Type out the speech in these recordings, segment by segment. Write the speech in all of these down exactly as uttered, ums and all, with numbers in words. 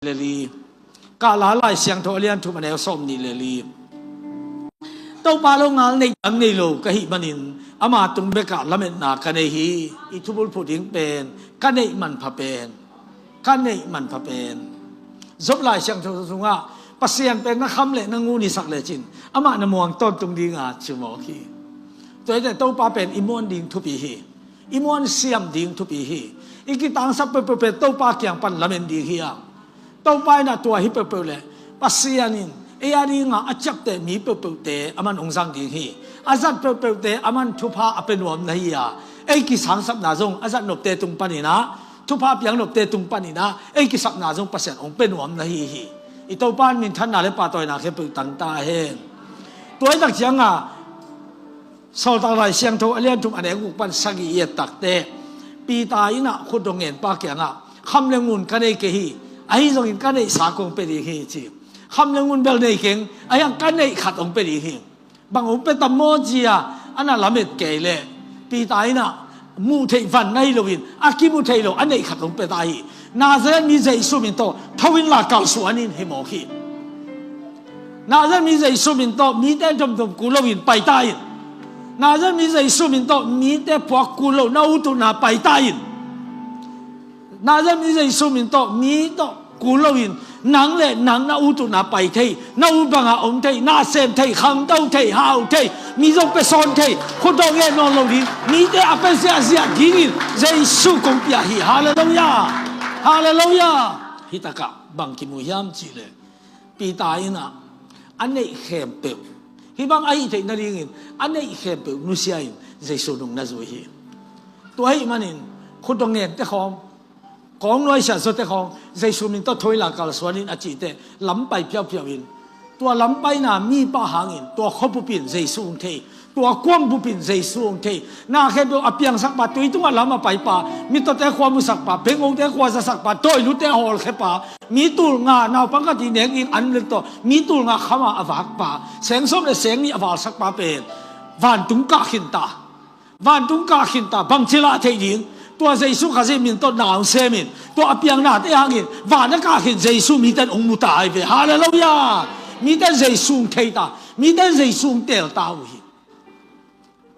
le li. Kah la Lai Siangtho a lian thum a neu sawm nih le li. Topa longal neih dang nei lo ka hih manin ama tung bekah lametna ka nei hi. I thubulphuh ding pen ka neih manpha pen, ka neih manpha pen. Job Lai Siangtho sungah Pasian pen na kham le na ngun i sak lecin amah na muang tawntung dinga ci mawk hi. Tua hi teh Topa pen i muan ding thupi hi. I muan siam ding thupi hi. I kitangsap peuhpeuh pen Topa kiang pan lamen ding hi a. Topa in a tua hi peuhpeuh le Pasian in ei a dinga a ciapteh mi peuhpeuhte a man hong zang ding hi. A zat peuhpeuhte a man thupha a pia nuam na hi a. Ei kisangsapna zong a zat nopte tung panin ah, thupha piang nopte tung panin ah ei kisapna zong Pasian hong pia nuam na hi hi. I Topa in minthanna le pahtawina khempeuh tang ta hen. Tua hi tak cianga Sawltak Lai Siangtho a lian thum a neu guk pan sagih i et tak teh Peter in ah khutdong ngen pa kiangah kham le ngun ka nei kei hi. Ahi zongin ka neihsa kong pia ding hi ci. Kham le ngun bel nei keng, ahi hang ka neih khat hong pia ding hi. Bang hong pia tam maw ci-a a na lamet kei leh Peter in ah muh theih van na hi loin a kimu thei lo a neih khat hong pia ta hi. Nazareth mi Jesu min tawh tho inla kalsuan in hi mawk hi. Nazareth mi Jesu min tawh mite domdom kul loin pai ta in. Nazareth mi Jesu min tawh mite puak kul lo na ut utna pai ta in. Nazareth mi Jesu min tawh mi tawh kul loin nang le nang na ut utna pai thei, na ut banga om thei, na sem thei, khangto thei, hau thei, mi zong pia sawn thei, khutdawh ngen nawn lo ding, mite a pia ziahziah dingin Jesu kong pia hi. Halleluiah. Halleluiah. Hi takah bang kimu hiam cihleh Peter in ah a neih khempeuh, hih bang a hih theih nadingin a neih khempeuh nusia in Jesu nung na zui hi. Tua ahih manin khutdong ngente khawng, kawng nuaisiah zawte khawng Jesu min tawh tho inla kalsuan in a cih teh lam pai phiaupiau in, tua lam paina mi pah hangin tua khuabup in Jesu hong thei. Tua kuang bup in Jesu hong thei. Na khempeuh a piangsak pa, tui tungah lam a pai pa, mittawte khua musak pa, bengongte khua zasak pa, dawilute a hawlkhia pa, mi tul nga naupang khat i nek ding an lel tawh mi tul nga kham a a vak pa, seng sawm le seng nih a valsak pa pen vantung kah khin ta. Vantung kah khin ta, bangci lah theih ding? Tua Jesu Khazih min tawh na hong sem in, tua a piang nate hangin van a kah khin Jesu mite in hong mu ta hi ve. Halleluiah. Mite in Jesu hong thei ta. Mite in Jesu hong teel ta uh hi.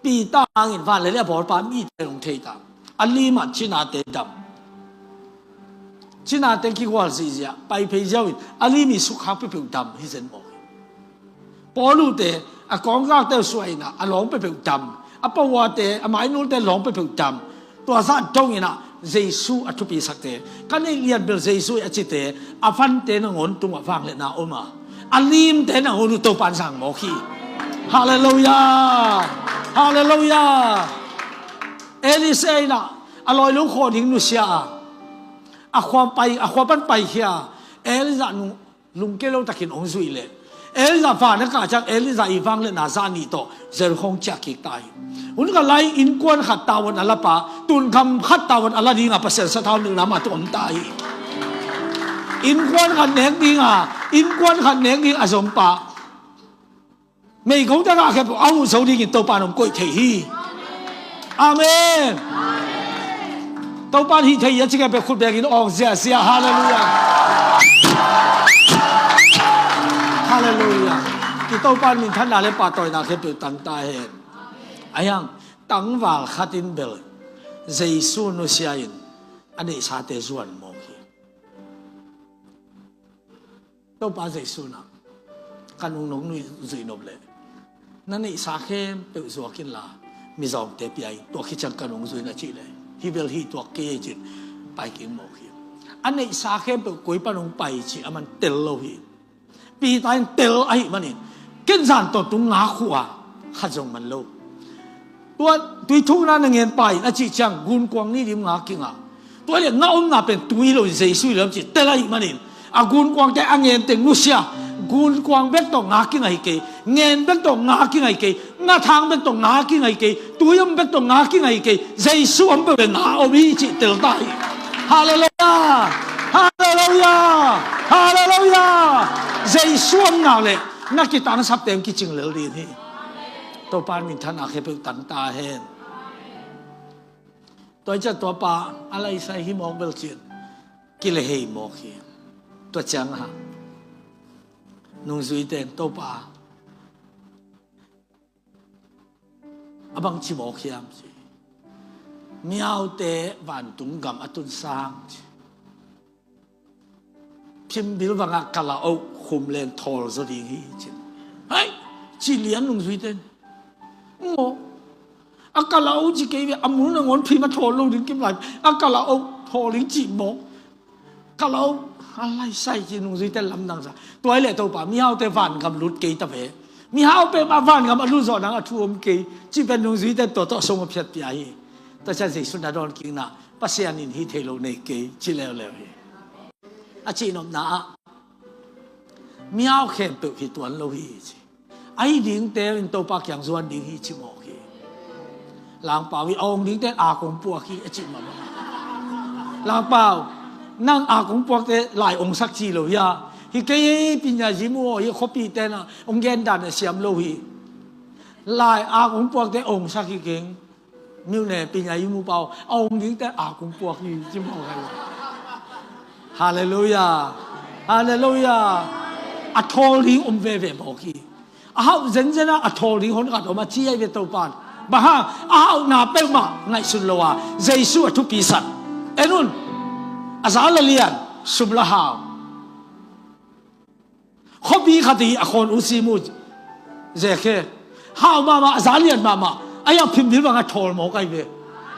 Peter hangin van le lei a bawl pa mite in hong thei ta. A lim ah cinate dam. Cinate kigual zihziah, pai phei ziau in a lim i sukkhak peuhpeuh dam hi zen mawk hi. Paulu te a kawngkakte uh suah in ah a lawng peuhpeuh dam. A pawate, a mainulte lawng peuhpeuh dam. Tua zah dongin ah Jesu a thupisakte, ka neih lian bel Jesu hi a cite, a vante nangawn tungah vangliatna om a, a limte nangawn uh Topa in zang mawk hi. Halleluiah. Halleluiah. Elisha in ah a lawi lungkhaw ding nusia a, a khua pai, a khua pan paikhia a, Elijah nung lungke lo takin hong zuih leh Elijah van a kah ciang Elijah i vangliatna zah nih tawh Jericho hong ciah kik ta hi. Hun khat lai-in innkuan khat tavuan a la pa, tun gam khat tavuan a la dinga Pasian sathau nilhna mah tawh om ta hi. Innkuan khat nek dinga, innkuan khat nek ding a zong pa, meigongte a khempeuh a huh zo dingin Topa in hong koih thei hi. Amen. Topa in hih thei hi a ci khempeuh khut bengin awk ziahziah. Halleluiah. Halleluiah. I Topa in minthanna le pahtawina khempeuh tang ta hen. Ahi hang tangval khat in bel Jesu nusia in a neihsate zuan mawk hi. Topa Jesu in ah, ka nung nong nui zuih nop leh na neihsa khempeuh zuak inla mizawngte pia in, tua khit ciang ka nung zui in a cih leh, hi bel hi tuak kei ei cin pai kik mawk hi. A neihsa khempeuh koi pan hong pai cih a man tel lo hi. Peter in tel ahih manin, ken zan tawntung ngak uh a, khat zong man lo. Tua tui thukna na ngen pa in a cih ciang gunkuang nih dim ngak kinga. Tua leh ngah omna pen tui hi lo in Jesu hi lo in cih tel ahih manin, a gunkuangte a ngen teng nusia. Gunkuang bek tawh ngak kinga hi kei, ngen bek tawh ngak kinga hi kei, ngathang bek tawh ngak kinga hi kei, tui om bek tawh ngak kinga hi kei, Jesu om peuh leh ngak om hi cih tel ta hi. Halleluiah. Halleluiah. Halleluiah. Jesu om nak leh na kitangsapte hong kicing lel ding hi. Topa in minthanna khempeuh tang ta hen. Tua hi ciah tua pa a laisai hi mawk bel cin kilehei mawk hi. Tua ciangah nungzuite in, "Topa, a bang ci mawk hiam?" ci. "Mihaute vantung gam a tun sang," ci. "Phimbil bangah kalaoh khum leng thawl zaw ding hi," ci. "Hai, ci lian nungzuite in. Maw, a kalaoh ci kei ve, a mul nangawn phim a thawl lo ding kim lai, a kalaoh thawl ding ci maw? Kalaoh a laisai," ci nungzuite lamdang sa. Tua hi leh, "Topa, mihaute vangam lut kei ta ve. Mihau peuhmah vangam a lut zawh nang a thu om kei," ci pen nungzuite tua tawh song a phiatpia hi. Tua ciang Jesu na dawn kikna, "Pasian in hih thei lo nei kei," ci leuleu hi. A cihnopna ah, "Mihau khempeuh hi tuan lo hi," ci. "A hih dingte in Topa kiang zuan ding hi," ci mawk hi. "Langpau, i a ong dingte in a kong puak hi," a cih mahmah. "Langpau, nang a kong puakte lai ongsak ci lo hia? Hi kei, pinya zimu aw, hi khuapite na ong gen dan a siam lo hi. Lai a kong puakte ongsak hi keng. Miu ne, pinya i mu pau, a ong dingte a kong puak hi," ci mawk hi. Halleluiah. Halleluiah. A thawl ding om veve mawk hi. A hauh zenzen a, a thawl ding hon khat om a, ci ahi ve Topa in. Bang hang, a hauhna peuhmah ngaihsun lo a, Jesu a thupi san. En un. A za la lian, sum la hau. Khuapi khat hi a, khawn usi mu zekhe. Hau mahmah, a za lian mahmah. A hiang phimbil bangah thawl mawk ahi ve.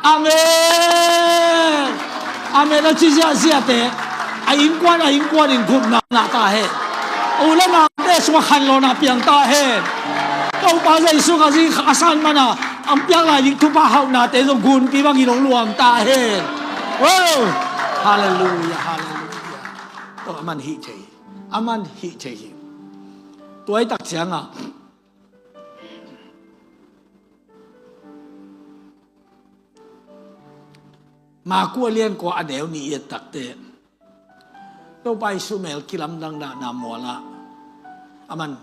Amen. Amen a ci ziahziahte, a innkuan, a innkuan in gupna ngah ta hen. U le naute sungah khanlawhna piang ta hen. Topa Jesu Khazih a san mana a piak lai ding thupha hauhnate zong gunpi bangin hong luang ta hen. Wow. Halleluiah, halleluiah. Tua a man hih thei hi. A man hih thei hi. Tua hi tak ciangah Maku a lian kua a neu nih i et takte, Topa Jesu mel kilamdang dahna mualah a man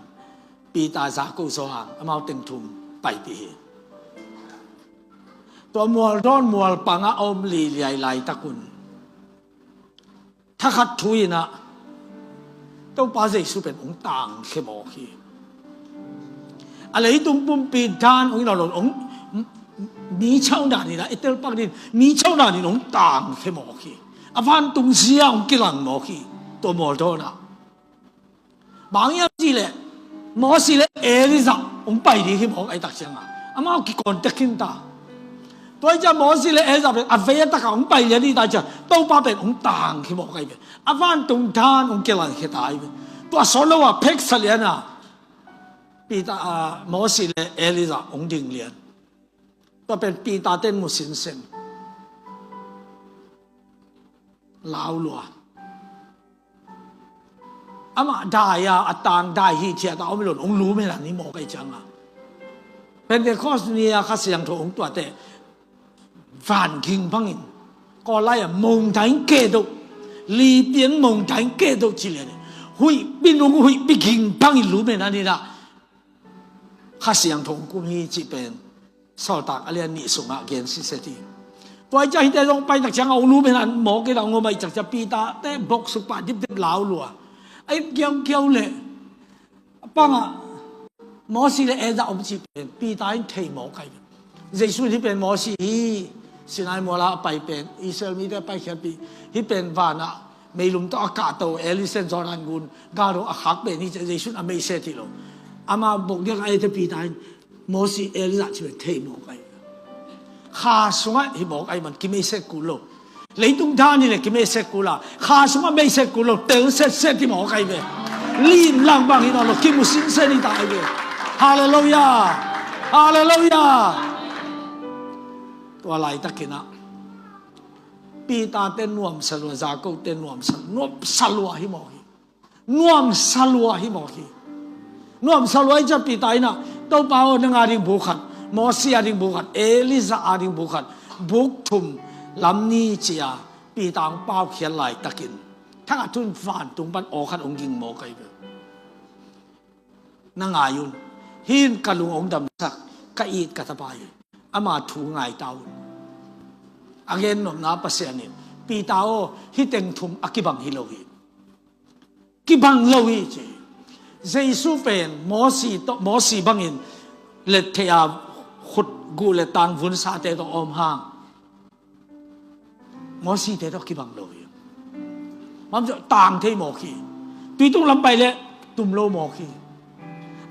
Peter, Jakob, Johan, amau teng thum paipih hi. Tua mual dawn mual pangah a om liliai laitakun thakhat thu inah Topa Jesu pen hong tangkhia mawk hi. A leitung pumpi dan hong inawlon hong mi chauh dan inah, i telpak din mi chauh dan in hong tangkhia mawk hi. A vantung zia hong kilang mawk hi. Tua mual dawnah bang hiam cihleh Mosi le Elijah hong pai ding hi mawk ahi tak ciangah amau kikawntek khin ta. Tua hi ciah Mosi le Elijah pen a vei a takah hong pai lian hi ta ciah Topa pen hong tangkhia mawk ahi ve. A vantung dan hong kilangkhia ta ahi ve. Tua sawt lo a pheksa lian a Peter, a, Mosi le Elijah hong ding lian. Tua pen Peter ten mu sinsen. Lau lua. Amah dai a, a tang dai hi thiat a om i lon hong lum hen a ni mawk ahi ciangah Pentecost ni a Kha Siangtho hong tuate van ging bangin Kawl lai a mongdain kehdoh, lipian mongdain kehdoh ci lian huihpi nung huihpi ging bangin lum hen a ni dah Kha Siangtho hong kum hi cih pen Sawltak a lian nih sungah gen siset hi. Tua hi ciah hihte zong pai tak ciangah hong lum hen a mawk in a hong om ahi tak ciah Peter te boksuk pah dipdip lau lua. A ip kiaukiau leh a pangah Mosi le Elijah om cih pen Peter in thei mawk ahi. Jesu in hih pen Mosi hi, Sinai mualah a pai pen Israel mite a paikhiatpih, hih pen vanah meilum tawh a kahto Elijah in Jordan gun galdo a khak pen hi ci-a Jesu in a meiset hi lo. Amah bok diak a eite Peter in Mosi, Elijah cih pen thei mawk ahi. Kha sungah hi mawk ahi man kimeiset kul lo. Leitung dan hi le kimeiset kul a, kha sungah meiset kul lo, tel setset hi mawk ahi ve. Limlang bang hi nawn lo, kimu sinsen hi ta ahi ve. Halleluiah. Halleluiah. Tua laitakinah Peter te nuamsa lua, Jakob te nuamsa, nuamsa lua hi mawk hi. Nuamsa lua hi mawk hi. Nuamsa lua hi ciah Peter inah, Topa aw, nang a ding buk khat, Mosi a ding buk khat, Elijah a ding buk khat, buk thum lam ni ci-a Peter hong paukhiat laitakin thakhat thu in vantung pan aw khat hong ging mawk ahi ve. Na ngai un. Hih in ka lung hong damsak, ka it ka tapa hi. Ama thu ngai ta un. A gen nopna Pasian in, Peter aw, hih teng thum a kibang hi lo hi. kibang lo hi ci. Jesu pen Mosi tawh, Mosi bangin let thei a khut guh le tang vunsate tawh om hang, Mosite tawh kibang lo hi. Mam tang thei mawk hi. Tui tung lam pai le tum lo mawk hi.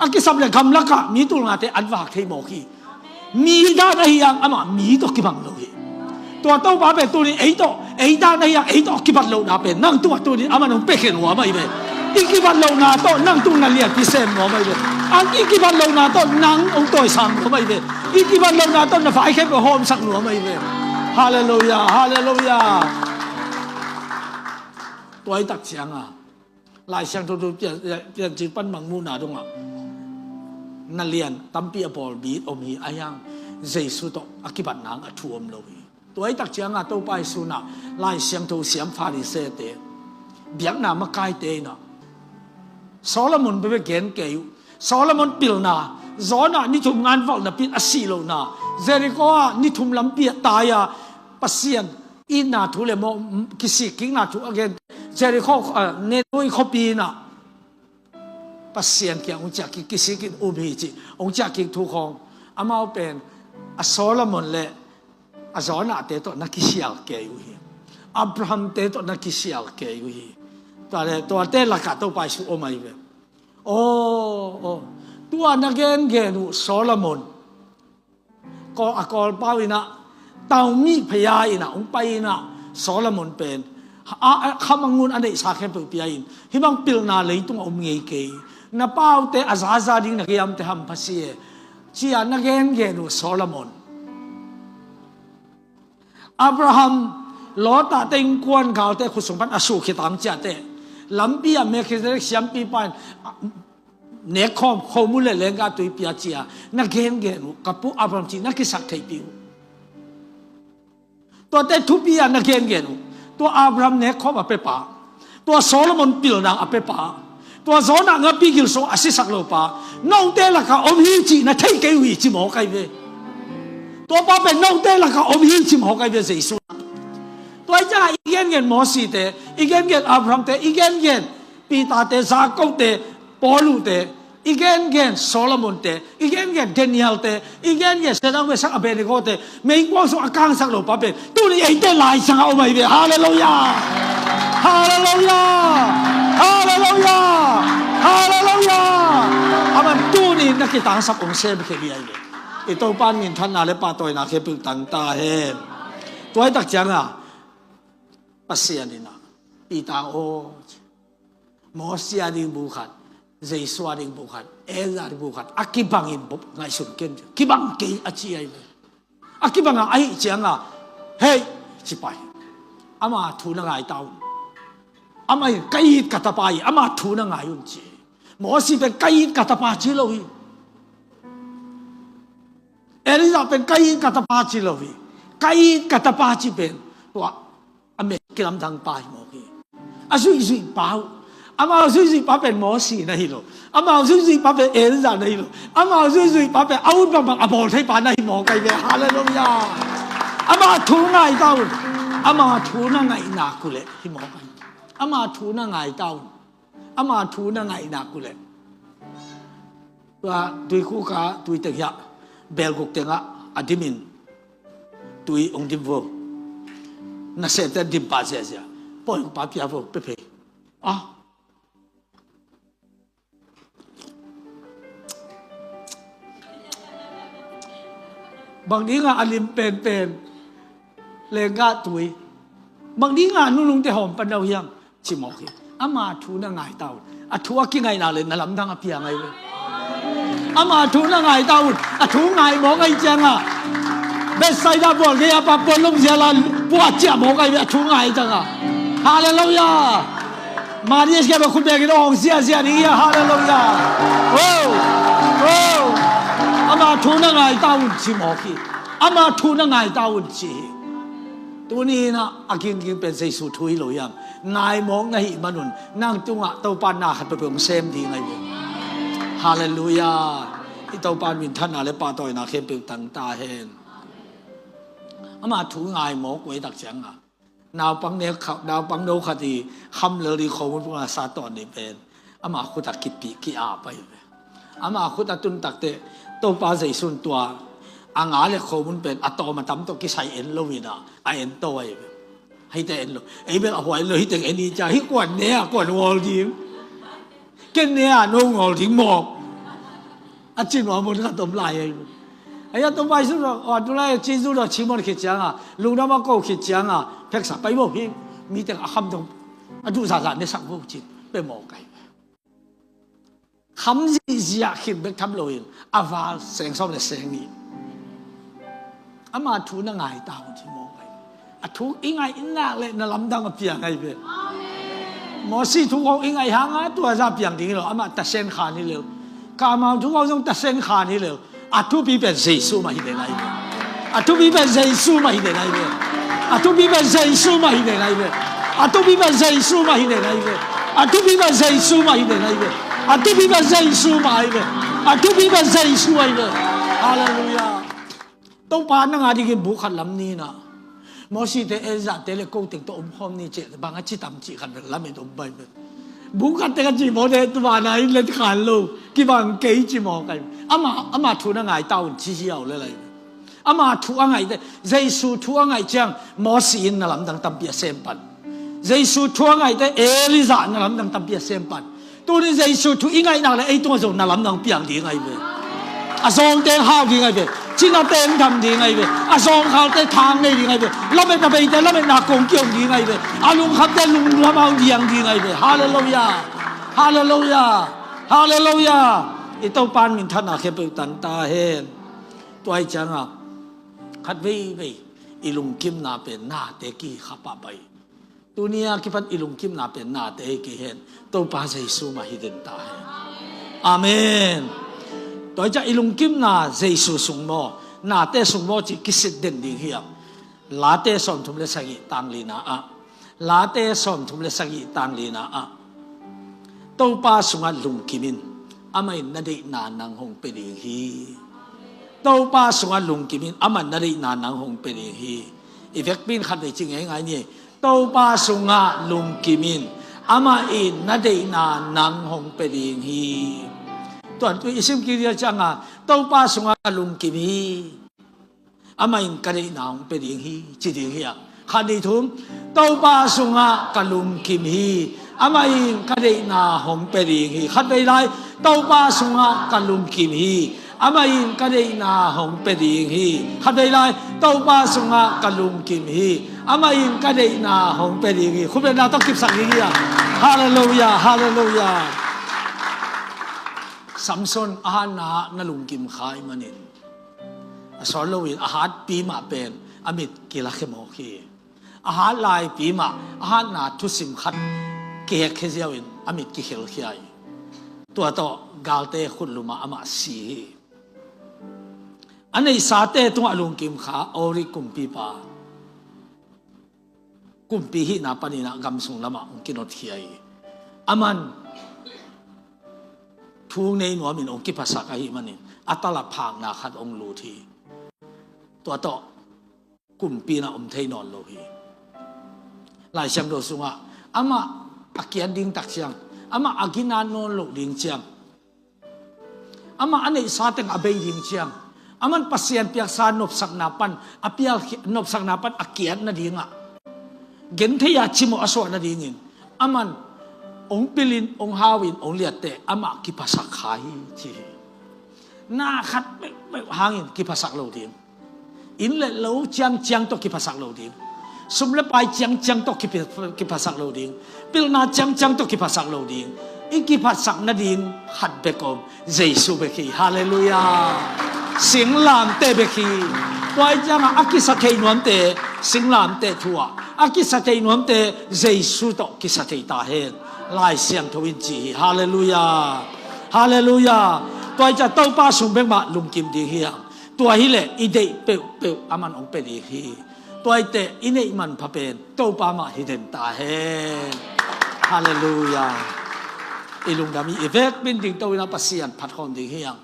A kisam le gamlakah mi tulngate an vak thei mawk hi. Mi dan ahi hang amah mi tawh kibang lo hi. Tua Topa pen tunin ei tawh, ei dan ahi hang ei tawh kibat lohna pen nang tungah tunin amah nong pekhen uh amah hi ve. I kibat lohna tawh nang tung na lianpi sem nuam ahi ve. A i kibat lohna tawh nang hong tawisang nuam ahi ve. I kibat lohna tawh na vai khempeuh hawmsak nuam ahi ve. Halleluiah, halleluiah. Tua i tak cianga Lai Siangtho tu pian, piancil pan mangmuhna dongah na lian tampi a bawl bit om hi a hiang Jesu tawh a kibat nang a thu om lo hi. Tua i tak cianga Topa Jesu inah Lai Siangtho siam Farisee-te, biakna makaite inah Solomon bebe gen kei uh. Solomon pilna, Jonah ni thum ngan valh napi in a sih lohna, Jericho ah ni thum lampi ah tai a Pasian itna thu le maw, kisik kikna thu a gen, Jericho, ah, Nineveh khuapi inah Pasian kiang hong ciah kik, kisik in um hi cih hong ciah kik thu khawng, amau pen a Solomon le a Jonah-te tawh na kisial kei uh hi. Abraham-te tawh na kisial kei uh hi. Tua le, tuate lakah Topa Jesu om ahi ve. Aw, aw. Tua na gengen uh Solomon, Kawl, a Kawlpau inah taumih phaya inah hong pai inah Solomon pen a, a, khamangun a neihsa khempeuh pia in, hih bang pilna leitung a om ngei kei. Na paute a zaza ding na kiamte hampha si e, ci-a na gengen uh Solomon. Abraham, Lot-ate innkuan galte khut sung pan a suh khitang ciahte, lampi ah Melchizedek siampipa in nekkhawm khomun le lenggah tui pia ci-a na gengen uh, ka pu Abraham ci na kisak theihpih uh. Tuate thupi-a na gengen uh. Tua Abraham nekkhawm a pepa, tua Solomon pilna a pepa, tua Jonah ngapi gil sung a sisak lopa, note lakah om hi cih na thei kei uh hi ci mawk ahi ve. Tuapa pen note lakah om hi ci mawk ahi ve Jesu. Tua i ciangah i gengen Mosite, i gengen Abrahamte, i gengen Peter-te, Jakob-te, Paul-te, i gengen Solomon-te, i gengen Daniel-te, i gengen Shadrach, Meshach, Abednego-te, meikuang sung a kangsak lopa pen tuni eite Lai Siangah om ahi ve. Halleluiah! Halleluiah! Halleluiah! Halleluiah! Aman tuni na kitangsak hong sem khe hi ahi ve. I Topa in minthanna le pahtawina khempeuh tang ta hen. Tua i tak cianga Pasian inah Peter aw, Mosi a ding bu khat, Jesu a ding bu khat, Elijah a ding bu khat a kibangin ngaihsun ken, kibang kei a ci ahi ve. A kibanga ahih cianga hei ci pah hi. Ama thu na ngai ta un. Amah in ka it ka tapa hi, ama thu na ngai un ci. Mosi pen ka it ka tapa ci lo hi. Elijah pen ka it ka tapa ci lo hi. Ka it ka tapa ci pen tua a met kilamdang pa hi mawk hi. A zuihzuih pa uh. Amau zuihzuih pa pen Mosi na hi lo. Amau zuihzuih pa pen Elijah na hi lo. Amau zuihzuih pa pen a ut bangbang a bawl thei pa na hi mawk ahi ve. Halleluiah. Ama thu ngai ta un. Ama thu na ngaihna uh leh hi mawk ahi. Ama thu na ngai ta un. Ama thu na ngaihna uh leh tua tuikhuk a tui teng hiah, belguk tengah a dimin tui hong dim vo. Nasemte dim pah ziahziah. Pawi pa pia vo, pe phei. Ah. Bang dinga a lim penpen lenggah tui, bang dinga nunungte hawm pan lo hiam? Ci mawk hi. Ama thu na ngai ta un. A thu a kingaihna le na lamdang a piang ahi ve. Ama thu na ngai ta un. A thu ngai mawk ahi cianga Bethsaida bual gei a pa puan lum ziala puah ciah mawk ahi ve. A thu ngai cianga. Halleluiah. Maria sia ba khut bengin hong ziazia ding hi a. Halleluiah. Oh. Oh. Ama thu na ngai ta un ci mawk hi. Ama thu na ngai ta un ci hi. Tuni inah a gingging pen Jesu thu hi lo hiam? Ngaimawk na hih manun nang tungah Topa na khat peuhpeuh hong sem ding ahi ve. Halleluiah. I Topa minthanna le pahtawina khempeuh tang ta hen. Ama thu ngaimawk uh ei tak cianga Naupang nek khat, naupang no khat i kham lel ding khomun puma sa tawn ding pen ama khut a kipih ki-ap ahi ve. Ama khut a tun takteh Topa Jesu in tua a nga le khomun pen a tawm a tam tawh kisai en lo in a, a en to ahi ve. Hite en lo. Ei bel a huai lo, hite en i cia. Hi kuan ne a kuan wall ding. Ken ne a no ngol ding mawk. A cin wa mun khat om lai ei. Ei a tom bai su lo, wa tu lai ci zu lo ci mon khit ciang a, lungdam a ko khit ciang a, pheksa pai bo hi, mi teng a kham dong. A duh zahzah ne sak bo cin, pe mawk ai. Kham zihziah khin bek tham lo in, a val seng sawm le seng nih. Ama thu na ngai ta un ci mawk ai. A thu i ngaih in nak le na lamdang a piang ai ve. Mosi thu khong i ngaih hang a tua za piang ding hi lo, ama tasen khan hi lel. Kamau thu khong zong tasen khan hi lel. A thupi pen Jesu mah hi den ai ve. A thupi pen Jesu mah hi den ai ve. A thupi pen Jesu mah hi den ai ve. A thupi pen Jesu mah hi den ai ve. A thupi pen Jesu mah hi den ai ve. A thupi pen Jesu mah ai ve. A thupi pen Jesu ai ve. Halleluiah. Topa na nga dingin buk khat lam ni na. Mosi te, Elijah te le ko teng tawh om khawm ni cih bang a ci tam cih khat lamet om bai pen. Buk khat teng a ci mawk te tu vana in let khan lo. Kibang kei ci mawk ai. Ama, ama thu na ngai ta un ci hiau le lai. Ama thu a ngaih te, Jesu thu a ngaih ciang Mosi in na lamdang tampi a sem pan. Jesu thu a ngaih te, Elijah na lamdang tampi a sem pan. Tuni Jesu thu i ngaih nak le ei tungah zong na lamdang piang ding ai ve. A zawng teng hau ding ai ve. Cina teng dam ding ai ve. A zawngkhal te thang nei ding ai ve. Lametna bei te lametna kong kiom ding ai ve. A lungkham te lungnuam au diang ding ai ve. Halleluiah. Halleluiah. Halleluiah. I Topa in minthanna khempeuh tang ta hen. Tua hi ciangah khat veivei i lungkimna pen nate kikhap a pai. Tunia kipan i lungkimna pen nate hi kei hen. Topa Jesu mah hi den ta hen. Amen. Tua hi ciah i lungkimna Jesu sung maw, nate sung maw cih kisit den ding hiam? Late sawmthum le sagih tang lina ah. Late sawmthum le sagih tang lina ah. Topa sungah lungkim in, amah in na deihna nang hong pia ding hi. Topa sungah lungkim in, amah in na deihna nang hong pia ding hi. I vekpi in khat vei ci ngeingai ni. Topa sungah lungkim in, amah in na deihna nang hong pia ding hi. Tuan tu i sim kik dia ciangah Topa sungah lungkim hi. Amah in ka deihna hong pia ding hi, ci ding hi ah. Khat nih thum, Topa sungah ka lungkim hi. Amah in ka deihna hong pia ding hi. Khat vei lai, Topa sungah ka lungkim hi. Amah in ka deihna hong pia ding hi. Khat vei lai, Topa sungah ka lungkim hi. Amah in ka deihna hong pia ding hi. Khut bengna tawh kipsak ding hi ah. Halleluiah, halleluiah. Samson a hatna na lungkim kha ahih manin a sawt loin a hatpi mah pen a mit kilakhe mawk hi. A hat laipi mah a hatna thusim khat kihekkhia ziau in a mit kikhelkhia hi. Tua tawh galte khutlumah amah si hi. A neihsate tungah lungkim kha Orik kumpipa kumpi hihna paninah gamsung lamah hong kinotkhia hi. Aman thu nei nuamin hong kiphasak ahih manin a tala phakna khat hong lut hi. Tua tawh kumpi inah om thei nawn lo hi. Lai Siangtho sungah amah a kiat ding tak ciang, amah a gina nawn loh ding ciang, amah a neihsa teng a bei ding ciang, aman Pasian piaksa nopsakna pan a pial, nopsakna pan a kiat nadingah genthei-a cimawh a suah nadingin aman hong pilin, hong hauin, hong liatte amah kiphasak kha hi, ci hi. Na khat peuhpeuh hangin kiphasak lo ding. Inn le lo ciangciang tawh kiphasak lo ding. Sum le pai ciangciang tawh kipi-, kiphasak lo ding. Pilna ciangciang tawh kiphasak lo ding. I kiphasak nading khat bek om, Jesu bek hi. Halleluiah. Singlamteh bek hi. Tua hi ciangah a kisa thei nuamte, singlamteh thu ah a kisa thei nuamte Jesu tawh kisa thei ta hen. Lai Siangtho in ci hi. Halleluiah. Halleluiah. Tua hi ciah Topa sung bek mah lungkim ding hi hang. Tua hileh i deih peuhpeuh aman hong pia ding hi. Tua hi teh i neih manpha pen Topa mah hi den ta hen. Halleluiah. I lungdam hi, i vekpi in dingto inah Pasian phat khawm ding hi hang.